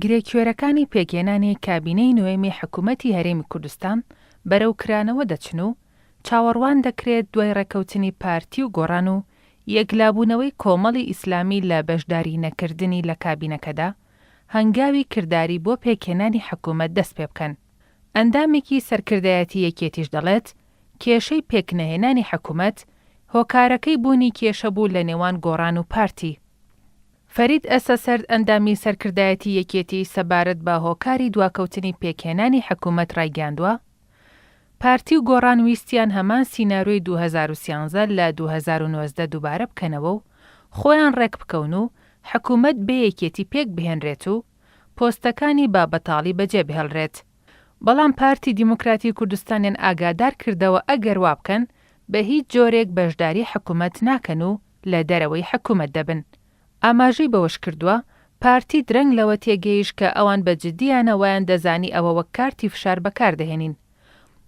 گرێکوێرەکانی پێکهێنانی کابینەی نۆیەمی حکومەتی هەرێمی کوردستان بەرەو کرانەوە دەچن و چاوەڕوان دەکرێت دوای ڕێککەوتنی پارتی و گۆڕان و یەکلابوونەوەی کۆمەڵی ئیسلامی لە بەشداری نەکردنی لە کابینەکەدا، هەنگاوی کرداری بۆ پێکهێنانی حکومەت دەستپێبکەن. ئەندامێکی سەرکردایەتی یەکێتیش دەڵێت، کێشەی پێکنەهێنانی حکومەت، هۆکارەکەی بوونی کێشە بوو لە نێوان گۆڕان و پارتی. فەرید ئەسەسەرد ئەندامی سەرکردایەتی یەکێتی سەبارەت بە هۆکاری دواکەوتنی پێکهێنانی حکومەت رایگەیاندوە، پارتی و گۆڕان ویستیان هەمان سینارۆی 2013 لە 2019 دوبارە بکەنەوە و خۆیان رێکبکەون و حکومەت بێ یەکێتی پێکبهێنرێت و پۆستەکانی بە بەتاڵی بەجێبهێڵرێت. بەڵام پارتی دیموکراتی کوردستانیان ئاگادار کردەوە ئەگەر وابکەن بە هیچ جۆرێک بەشداری حکومەت ناکەن و لە دەرەوەی حکومەت دەبن. ئاماژەی بەوەشکردووە، پارتی درەنگ لەوە تێگەیشت کە ئەوان بە جدییانە وایان دەزانی ئەوە وەک کارتی فشار بەکاردەهێنین.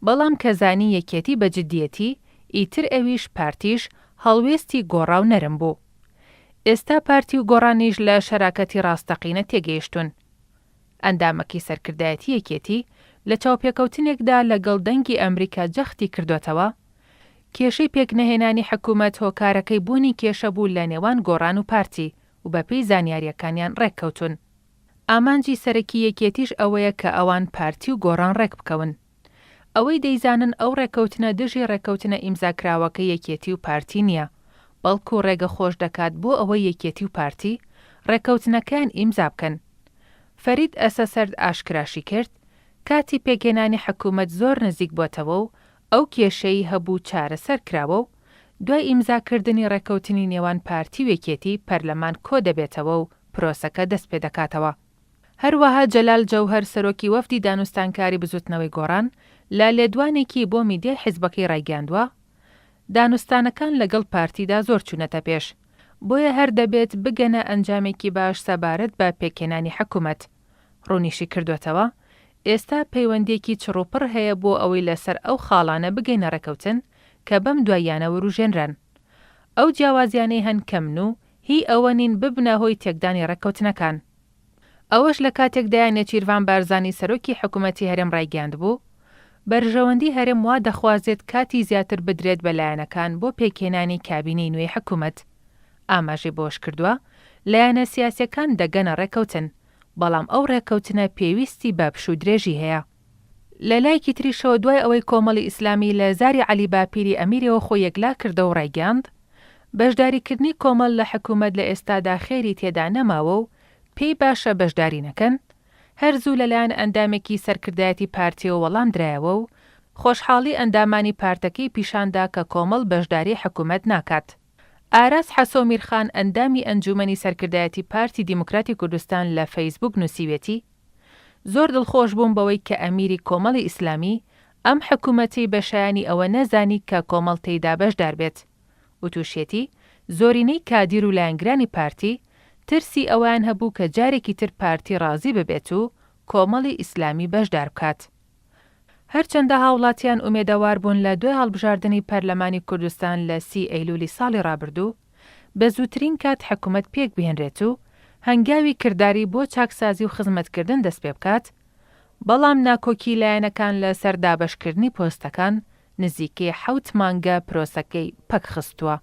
بەڵام کە زانی یەکێتی بە جدییەتی، ئیتر ئەویش، پارتیش، هەڵوێستی گۆڕا و نەرم بوو. ئێستا پارتی و گۆڕانیش لە شەراکەتی ڕاستەقینە تێگەیشتوون. ئەندامەکەی سەرکردایەتی یەکێتی لە چاوپێکەوتنێکدا لەگەڵ دەنگی ئەمریکا جەختی کردۆتەوە، کێشەی پێکنەهێنانی حکومەت هۆکارەکەی بوونی کێشە بوو لە نێوان گۆڕان و پارتی و بەپێی زانیارییەکانیان ڕێککەوتوون. ئامانجی سەرەکی یەکێتیش ئەوەیە کە ئەوان پارتی و گۆڕان ڕێکبکەون. ئەوەی دەیزانن ئەو ڕێککەوتنە دژی ڕێککەوتنە ئیمزاکراوەکەی یەکێتی و پارتی نییە، بەڵکو ڕێگە خۆش دەکات بۆ ئەوەی یەکێتی و پارتی ڕێککەوتنەکەیان ئیمزا بکەن. فەرید ئەسەسەرد ئاشکراشی کرد، کاتی پێکهێنانی حکومەت زۆر نزیک بۆتەوە و ئەو کێشەی هەبوو چارەسەر کراوە و دوای ئیمزاکردنی ڕێککەوتنی نێوان پارتی و یەکێتی پەرلەمان کۆدەبێتەوە و پرۆسەکە دەستپێدەکاتەوە. هەروەها جەلال جەوهەر سەرۆکی وەفدی دانوستانکاری بزوتنەوەی گۆڕان لە لێدوانێکی بۆ میدیای حیزبەکەی ڕایگەیاندوە، دانوستانەکان لەگەڵ پارتیدا زۆر چونەتە پێش، بۆیە هەر دەبێت بگەنە ئەنجامێکی باش سەبارەت بە پێکهێنانی حکومەت. ڕونیشی کردوەتەوە، ئێستا پەیوەندییەکی چڕوپڕ هەیە بۆ ئەوەی لەسەر ئەو خاڵانە بگەینە ڕێکەوتن کە بەم دواییانە وروژێنران. ئەو جیاوازیانەی هەن کەمن و هی ئەوە نین ببنە هۆی تێکدانی ڕێککەوتنەکان. ئەوەش لە کاتێکدایە نێچیرڤان بارزانی سەرۆکی حکومەتی هەرێم ڕایگەیاندبوو، بەرژەوەندی هەرێم وا دەخوازێت کاتی زیاتر بدرێت بە لایەنەکان بۆ پێکهێنانی کابینەی نوێی حکومەت. ئاماژەی بەوەشکردووە، لایەنە سیاسیەکان دەگەنە ڕێککەوتن، بەڵام ئەو ڕێککەوتنە پێویستی بە پشوودرێژی هەیە. لە لایەکی تریشەوە دوای ئەوەی کۆمەڵی ئیسلامی لە زاری عەلی باپیری ئەمیرەوە خۆی یەکلا کردەوە و ڕایگەیاند، بەشداریکردنی کۆمەڵ لە حکومەت لە ئێستادا خێری تێدا نەماوە و پێی باشە بەشداری نەکەن، هەر زوو لەلایەن ئەندامێکی سەرکردایەتی پارتیەوە وەڵام درایەوە و خۆشحاڵی ئەندامانی پارتەکەی پیشاندا کە کۆمەڵ بەشداری حکومەت ناکات. ئاراس حەسۆ میرخان ئەندامی ئەنجومەنی سەرکردایەتی پارتی دیموکراتی کوردستان لە فەیسبوک نوسیویەتی، زۆر دڵخۆش بووم بەوەی کە ئەمیری کۆمەڵی ئیسلامی ئەم حکومەتەی بە شایانی ئەوە نەزانی کە کۆمەڵ تێیدا بەشدار بێت. وتوشیەتی، زۆرینەی کادیر و لایەنگرانی پارتی ترسی ئەوەیان هەبوو کە جارێکی تر پارتی ڕازی ببێت و کۆمەڵی ئیسلامی بەشدار بکات. هەرچەندە هاوڵاتیان ئومێدەوار بوون لە دوای هەڵبژاردنی پەرلەمانی کوردستان لە سی ئەیلولی ساڵی ڕابردوو بە زووترین کات حکومەت پێکبهێنرێت و هەنگاوی کرداری بۆ چاکسازی و خزمەتکردن دەستپێبکات، بەڵام ناکۆکی لایەنەکان لەسەر دابەشکردنی پۆستەکان نزیکەی حەوت مانگە پرۆسەکەی پەکخستووە.